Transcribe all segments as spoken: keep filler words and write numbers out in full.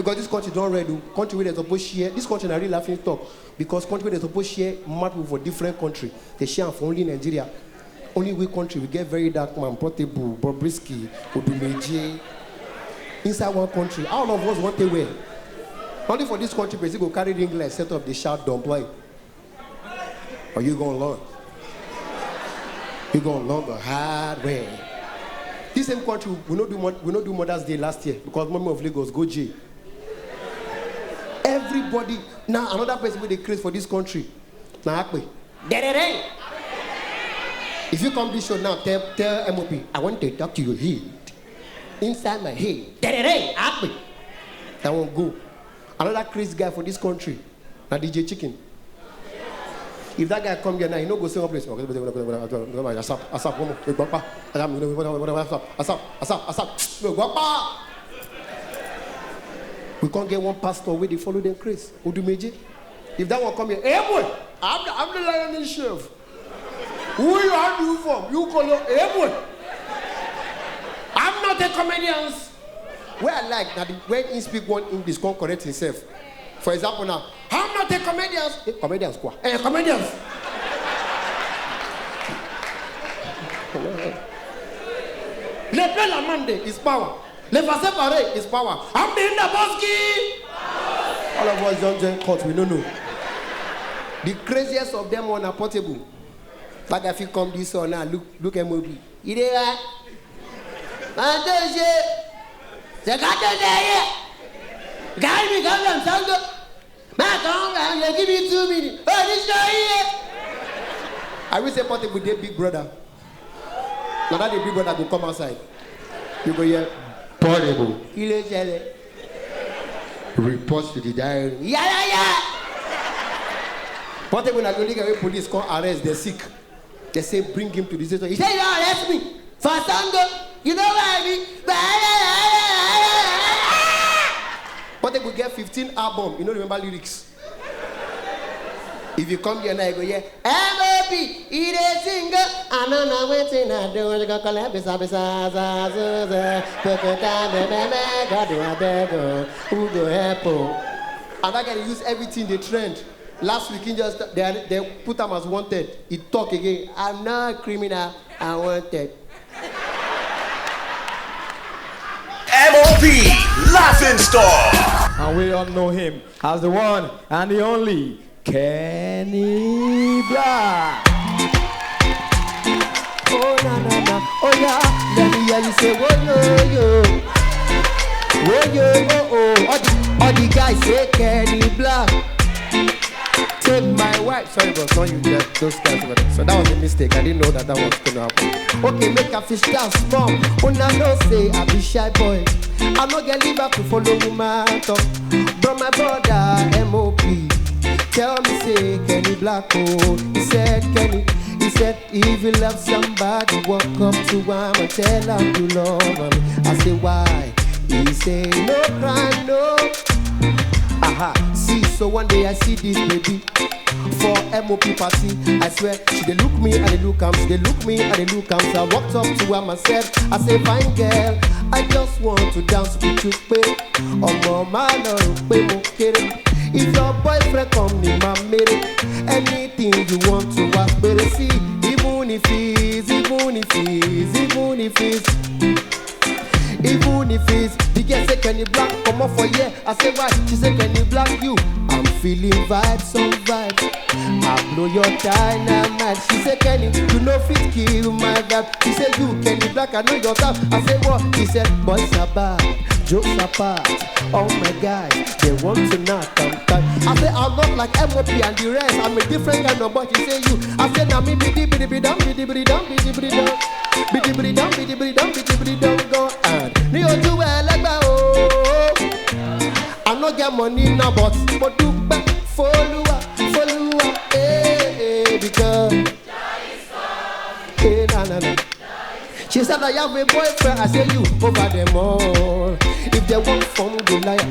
Because this country don red o. Country wey dem suppose share, this country na real laughing stock. Because country wey dem suppose share mad people for different country, they share am for only Nigeria. Only we country, we get very dark man, Portable, Bobrisky, Odumeje. Inside one country, all of us want to wear. Only for this country, person go carry ring light, set up, dey shout, "Don't play." Or you gonna learn? You gonna learn the hard way. This same country, we no do Mo-, we no do Mother's Day last year because Mommy of Lagos go jail. Everybody, now another person wey dey craze for this country, na Akpe. Derere! If you come this show now, tell, tell M O P, "I want to talk to your head. Inside my head." Derere! Akpe! That one go. Another crazy guy for this country, na D J Chicken. If that guy come here now, he no go sing one place. Asap, asap, one more. Asap, asap, asap. We can't get one pastor wey dey follow them craze. Odumeje. If that one come here, "Hey boy, I'm the, I'm the lioness chef. Who you are you from? You call your, hey boy. I'm not a comedian." Where I like that when he speak one English, come correct himself. For example now, "I'm not a comedian." Eh, comedians, quoi. Eh, comedians. Le Bel Amande is power. Le Fasse Pare is power. I'm the Indaboski. All of us don't join court, we no know. The craziest of them on a Portable. That guy fit come this one now, look, look M O P. You dey right? Man, don't say, they got to say, yeah. Guy, we come from Sango. Man, come down, you give me two minutes. Oh, this guy here. I will say Portable dey Big Brother. Now that the Big Brother go come outside. You go here. Portable. Kí ló ṣẹlẹ̀? Report to the diary. Yeah, yeah, yeah. Portable na the only guy wey police come arrest, they sick. They say, "Bring him to the station." He say, "You arrest me for Sango. You know where I be?" Portable get fifteen album, you no remember lyrics. If you come here now, you go hear, "M O P, he dey sing o. I no know wetin I do, you go collect bisa, bisa, za, za, za. Pokota, me, me, me, God, I beg o. Who go help o?" And that guy dey use everything dey trend. Last week, he just, they, they put am as wanted. He talk again. "I'm not a criminal, I wanted." M O P, Laughing Stock. And we all know him as the one and the only Kenny Black. Oh, na, na, na. Oh, yeah. Let me hear you say, "Whoa, yo, yo. Whoa, yo, oh, oh." All the, all the guys say, "Kenny Black, take my wife." Sorry, boss, not you, that, those guys over there. So that was a mistake. I didn't know that that was gonna happen. Okay, make a fish dance small. Una know say I be shy boy. I no get liver to follow woman talk. But my brother M O P tell me say, "Kenny Black, oh," he said, "Kenny," he said, "if you love somebody, walk up to am and tell am you love am." I say, "Why?" He say, "No crime, no." Aha, see, so one day I see this baby for M O P party. I swear, she dey look me and dey look am, she dey look me and dey look am. So I walked up to am and said, I say, "Fine girl, I just want to dance with you, pé ọmọ má lọ rò pé mo kéré. If your boyfriend come ni ma mere, anything you want to ask, péré sí, even if it's, even if it's, even if it's." Even if it's the girl say, "Kenny Black, come off for here." I say, "Why?" She say, "Kenny Black, you, I'm feeling vibes on vibes. I blow your dynamite." She say, "Kenny, you no fit kill my vibe." She say, "You, Kenny Black, I know your type." I say, "What?" She said, "Boys are bad, jokes apart. All my guys, they want to knock and tie." I say, "I'm not like M O P and the rest. I'm a different kind of boy." She say, "You." I say, "Na me be the bidi bidi dum, bidi bidi dum, bidi bidi dum, bidi bidi dum, bidi bidi dum, go and ní ojú ẹlẹ́gbẹ́ o." I no get money now, but mo dúpẹ́ f'Olúwa, f'Olúwa, eh, eh, because, eh, na, na, na. She said, "I have a boyfriend." I say, "You over them all. If they want form Goliath,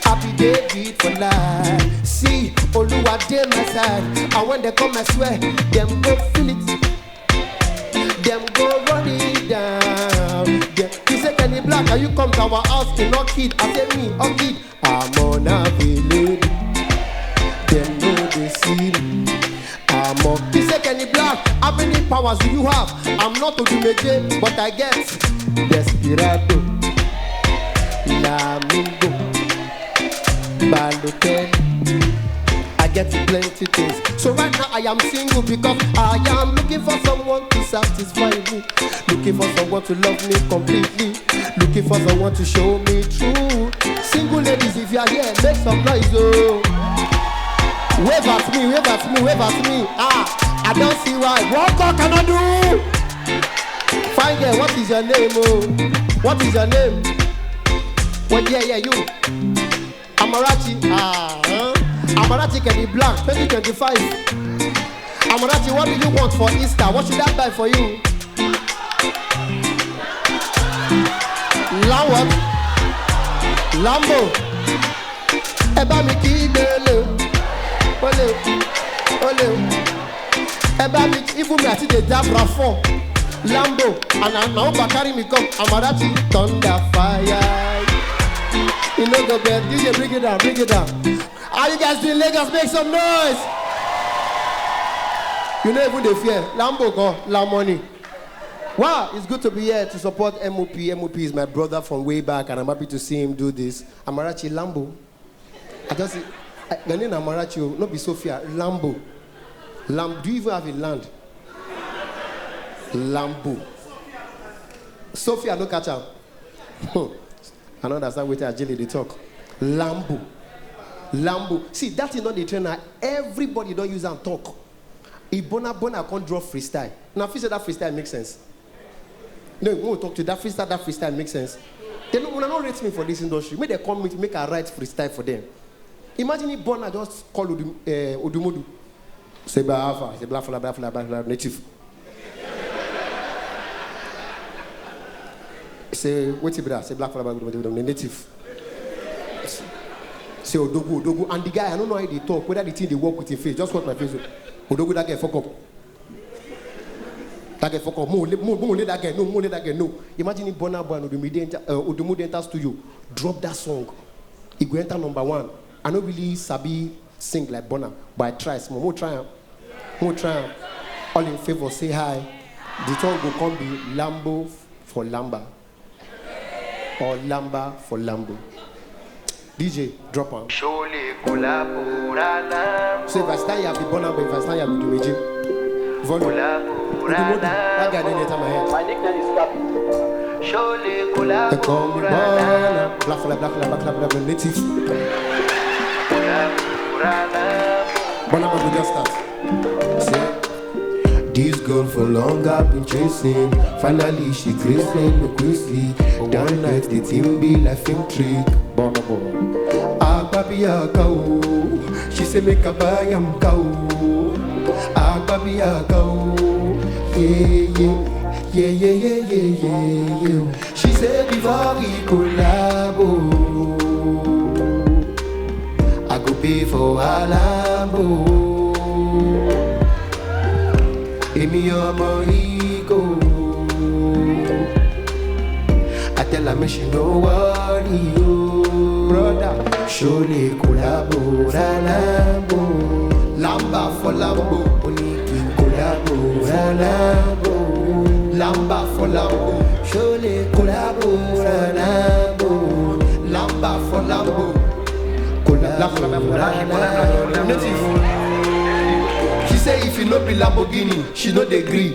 I be David for life. See, Olúwa dey my side. And when they come, I swear, them go feel it. Them go run it down." Yeah. He said, "Kenny Black, Can you come to our house in Orchid? I say me, Orchid. I'm on a village. Dem no dey see me. I'm on. He say, Kenny Black, how many powers do you have? I'm not Odumeje, but I get Desperado, Lamingo, Balotelli. I get plenty things. So right now I am single because I am looking for someone to satisfy me. Looking for someone to love me completely. Looking for someone to show me true. Single ladies, if you are here, make some noise, oh. Wave at me, wave at me, wave at me. Ah, I don't see why. What God cannot do? Fine girl, what is your name, oh? What is your name? Well, yeah, yeah, you. Amarachi. Ah, huh? Amarachi can be black, twenty twenty-five. Amarachi, what do you want for Easter? What should I buy for you? Lamb what? Lambo. Ẹ bá mi kí gbélé o. Olè o. Olè o. Ẹ bá mi, even me, I see the Dabra four. Lambo. And I, my own carry me come. Amarachi, thunder fire. You know go bad. D J, bring it down, bring it down. How you guys doing, Lagos? Make some noise. You know, even the fear. Lambo go, La Money. Wow, it's good to be here to support M O P. M O P is my brother from way back, and I'm happy to see him do this. Amarachi Lambo. I just see, I, the name Amarachi, oh, not be Sophia, Lambo. Lam, do you even have a land? Lambo. Sophia, no catch am. I don't understand what Ajele they talk. Lambo. Lambo. See, that is not the trainer. Everybody don't use and talk. If Bona Bona can't draw freestyle. Now, if you say that freestyle makes sense. No, we won't talk to that freestyle. That freestyle makes sense. They don't, una no rate me for this industry. Make they come make, make a right freestyle for them. Imagine if Bona just call Odum, uh, Odumodu. Say, "Ba Alpha, say, blah, blah, blah, blah, blah, blah, native." Say, "Wait, brother." Say, "Black, blah, blah, blah, blah, native." Say, "Odogwu, Odogwu." And the guy, I don't know how they talk, whether the thing they work with him face. Just watch my face. "Odogwu, that guy fuck up." That guy fuck up. More, more, more, that guy. No, more, that guy. No. Imagine if Bona Bona, Odumide enter, uh, Odumodu enter studio, drop that song. He go enter number one. I no really sabi sing like Bona, but I try small. Mo try am. Mo try am. All in favor, say hi. The song go come be Lambo for Lamba. Or Lamba for Lambo. D J, drop am. Surely collabora Lambo. So if I stand here, I be Bona, but if I stand here, I be Dumeji. Volume. Collabora Lambo. That guy didn't enter my head. My nickname is Papi. Surely collabora Lambo. They call me Bona. Black fella, black fella, black fella, black fella, native. Collabora Lambo. Bona, we just start. Say, this girl for long I've been chasing. Finally, she graced me, me quickly. Don't let the thing be like film trick. Bonobo. Agbabiaka o. She say make I buy am cow. Agbabiaka o. Yeah, yeah. Yeah, yeah, yeah, yeah, yeah, yeah. She say before we collabo, I go pay for her Lambo. Èmi ọmọ Rico. I tell her make she no worry o. Brother, surely collabora Lambo. Lamba for Lambo. Ó ní kí n collabora Lambo. Lamba for Lambo. Surely collabora Lambo. Lamba for Lambo. Collabora Lambo. Native. She say if you no be Lamborghini, she no dey gree.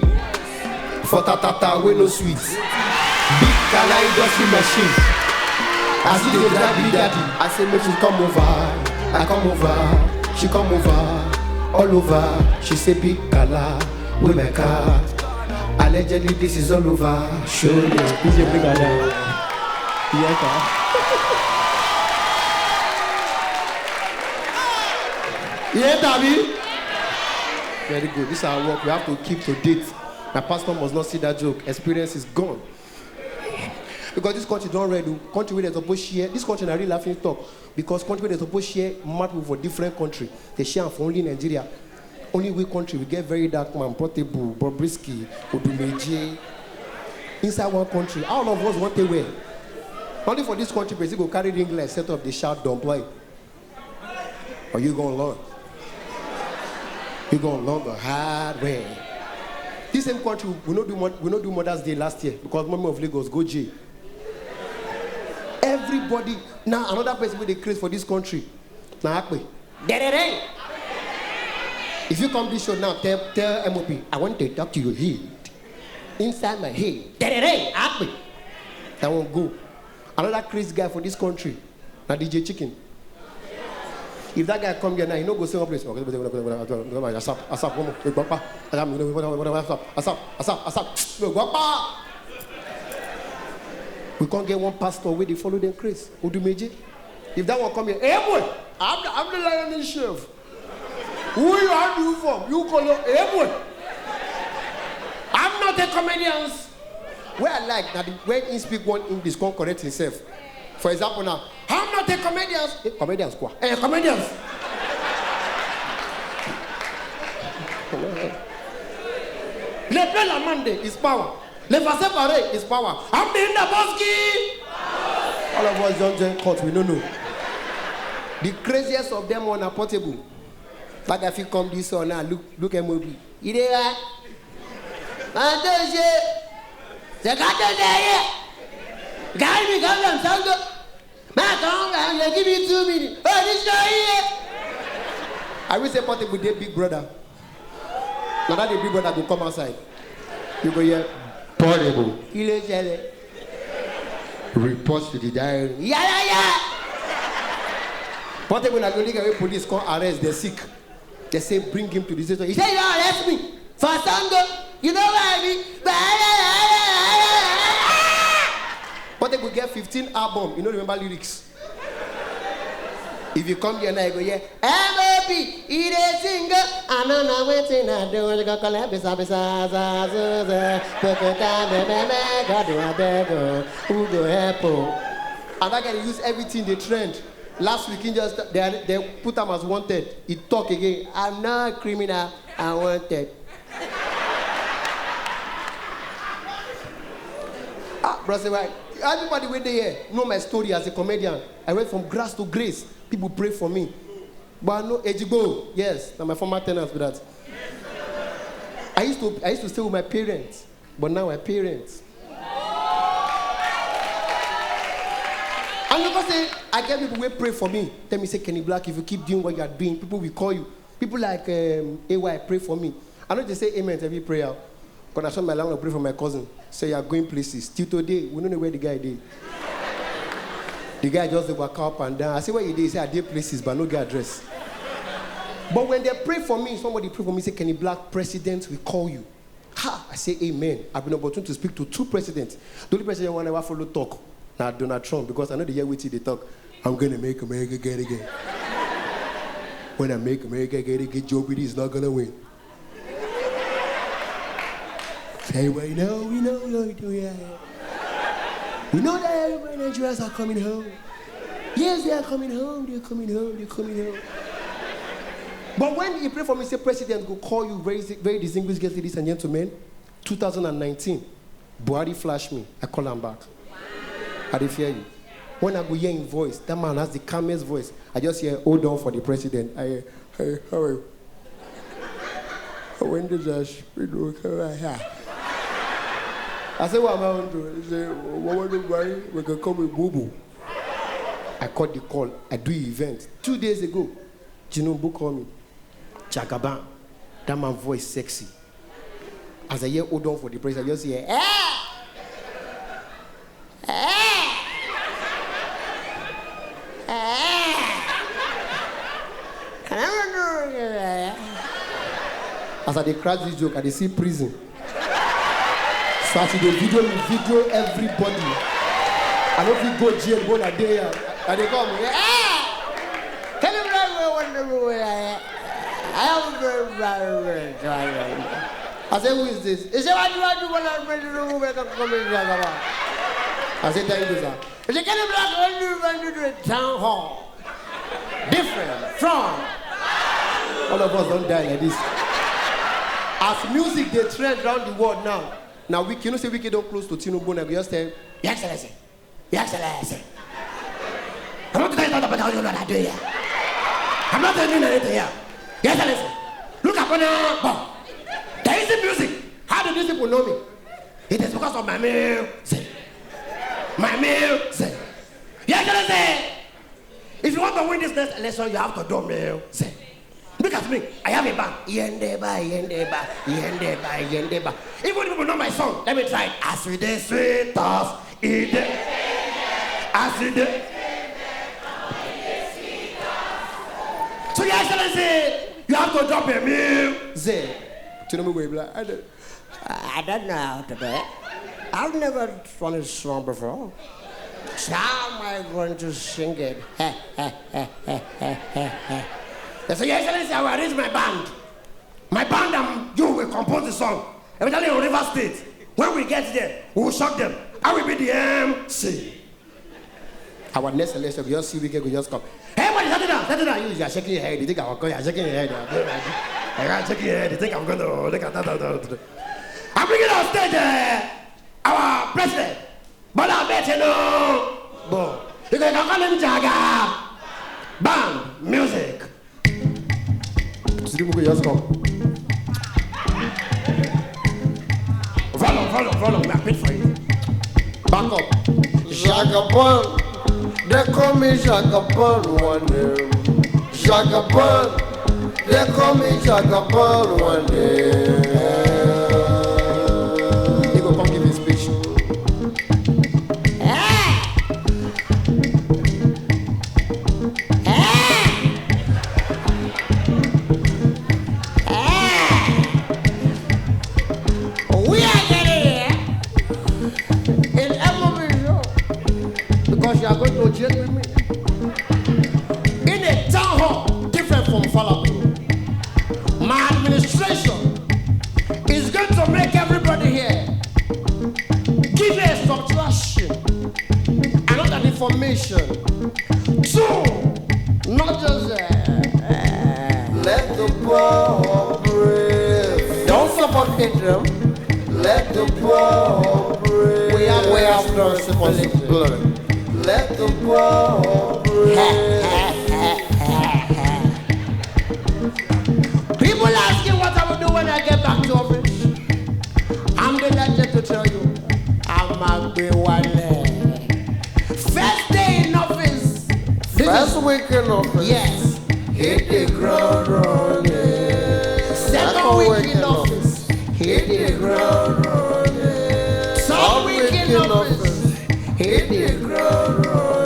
For tatata wey no sweet. Big Kala industry machine. As you dey drive Big Daddy, I say make she come over. I come over. She come over. All over. She say Big Kala wey my car. Allegedly this is all over. Show me. D J Big Kala. Yes, sir. Yeah, Dabi. Very good. This is our work. We have to keep to date. My pastor must not see that joke. Experience is gone. Because this country don't ready. Country where they suppose share. This country na real laughing talk. Because country where they suppose share mad people for different country. They share am for only Nigeria. Only we country we get very dark man, Portable, Bobrisky, Odumeje. Inside one country, all of us want to wear. Only for this country, person go carry ring light, set up, dey shout, "Don't play." Are you gonna learn? You gonna learn the hard way. This same country, we no do Mo-, we no do Mother's Day last year because Mommy of Lagos go jail. Everybody, now another person wey dey craze for this country, na Akpe. Derere! If you come this show now, tell, tell M O P, "I want to talk to your head. Inside my head." Derere! Akpe! That one go. Another crazy guy for this country, na D J Chicken. If that guy come here now, he no go sing one place. Asap, asap, one more. Asap, asap, asap, asap. We can't get one pastor wey dey follow them craze. Odumeje. If that one come here, "Hey boy, I'm the, I'm the lion in chef. Who you are you from? You call your, hey boy. I'm not a comedian." Where I like that when he speak one English, come correct himself. For example now, "I'm not a comedian." Eh, comedians, quoi? Eh, comedians. Le Bella Monday is power. Le Fasse Pare is power. I'm the Indaboski. All of us don't join court, we no know. The craziest of them on a Portable. That guy fit come this one now. Look, look M O P. You dey right? Man, don't say. They got to say, yeah. Guy, we come from Sango. Man, come on, you give me two minutes. Oh, this guy here. I will say Portable dey Big Brother. Now that the Big Brother go come outside. You go here. Portable. Kí ló ṣẹlẹ̀? Report to the diary. Yeah, yeah, yeah. Portable na the only guy wey police come arrest, dey sick. They say, "Bring him to the station." He say, "You don't arrest me for Sango. You know where I be?" Portable get fifteen album. You no remember lyrics. If you come here now, you go hear, "M O P, he dey sing o. I no know wetin I do. When you go collect bisa, bisa, za, zu, ze. Pokota, me, me, me, God, I beg o. Who go help o?" And that guy dey use everything dey trend. Last week, he just, they, they put am as wanted. He talk again. "I'm not a criminal. I wanted." Ah, bro, say why? Everybody wey dey here know my story as a comedian. I went from grass to grace. People pray for me. But I know Ejigbo, yes, na my former tenants be that. I used to, I used to stay with my parents, but now my parents. And you know say, I get people wey pray for me. Tell me say, "Kenny Black, if you keep doing what you are doing, people will call you." People like, um, A Y pray for me. I know they say amen to every prayer. But I saw my landlord pray for my cousin. Say, "You are going places." Till today, we don't know where the guy dey. The guy just dey waka up and down. I say, "Where you dey?" He say, "I dey places, but I no get address." But when they pray for me, somebody pray for me, say, "Kenny Black, president will call you." Ha! I say, "Amen." I've been opportune to speak to two presidents. The only president I never follow talk na Donald Trump, because I know the year wetin dey talk. "I'm gonna make America great again. When I make America great again, Joe Biden is not gonna win." Say, "We know, we know, we know, we know, yeah. We know that everybody Nigerians are coming home. Yes, they are coming home, they're coming home, they're coming home." But when he pray for me, say, "President go call you, very, very distinguished guests, ladies and gentlemen," two thousand and nineteen, Buhari flash me. I call am back. I dey fear you. When I go hear him voice, that man has the calmest voice. I just hear, "Hold on for the president." I hear, "Hey, how are you?" I went to Josh, we do come right here. I said, "What am I going to do?" He said, "What, what do Buhari? We can come with Bubu." I caught the call. I do event. Two days ago, Tinubu called me. Jagaban. That man voice sexy. As I hear, "Hold on for the president," I just hear, "Eh! Eh! Eh!" As I dey crack this joke, I dey see prison. So as you dey video me, video everybody. I no fit go jail, but I dey here. I dey come. Eh! Tell him right where one everywhere. I am very, very, very tired. I say, "Who is this?" He say, "What do I do when I'm ready to move? I can come in here, come on." I say, "Thank you, sir." He say, "Can you block when you run to the town hall? Different from." All of us don't die like this. As music dey trend around the world now, now Wike, you know say Wike don close to Tinubu, now just tell, "Your Excellency, Your Excellency, I want to tell you something about what I do here. I'm not telling you anything here. Your Excellency, look upon the bomb. There is the music. How do these people know me? It is because of my music. My music. Your Excellency, if you want to win this next election, you have to do music. Look at me. I have a band. Yendeba, yendeba, yendeba, yendeba. Even people know my song. Let me try it. As we dey sweet us, e dey. As we dey. So, Your Excellency, you have to drop a music. Tinubu go be like, I don't, I don't know how to do it. I've never done this song before. So how am I going to sing it? They say, Your Excellency, I will arrange my band. My band and you will compose the song. Especially in River State. When we get there, we will shock them. I will be the M C. Our next election, we just see Wike, we just come. Everybody, settle down, settle down. You, you are shaking your head. You think I'm going, you are shaking your head. You are shaking your head. You think I'm going to look at that. I'm bringing on stage uh, our president, Bola Ahmed Tinubu. You can call him Jaga. Band, music. Tinubu go just come. Follow, follow, follow. We are paid for it. Back up. Jagaban, they call me Jagaban one day. Jagaban, they call me Jagaban one day. He go come give his speech. We are getting here in every show because you are going to jail with me. In a town hall, different from Falapur, my administration is going to make everybody here give a subtraction, another information. Two, not just uh, uh, let the poor breathe. Don't support Israel. Let the poor breathe. We have, we have no responsibility. Let the poor breathe. People asking what I will do when I get back to office. I'm delighted to tell you, I'm a Wale. First day in office. This first is week in office. Yes. Hit the ground running. Second week in office. Hit the ground running. Third week in office. Hit the ground running.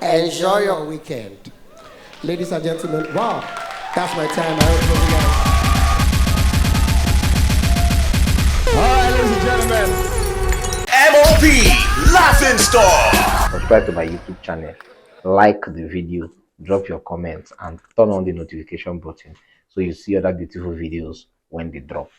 Enjoy your weekend. Ladies and gentlemen, wow, that's my time. I hope you guys. All right, ladies and gentlemen. M O P Laughing Stock. Subscribe to my YouTube channel, like the video, drop your comments, and turn on the notification button so you see other beautiful videos when they drop.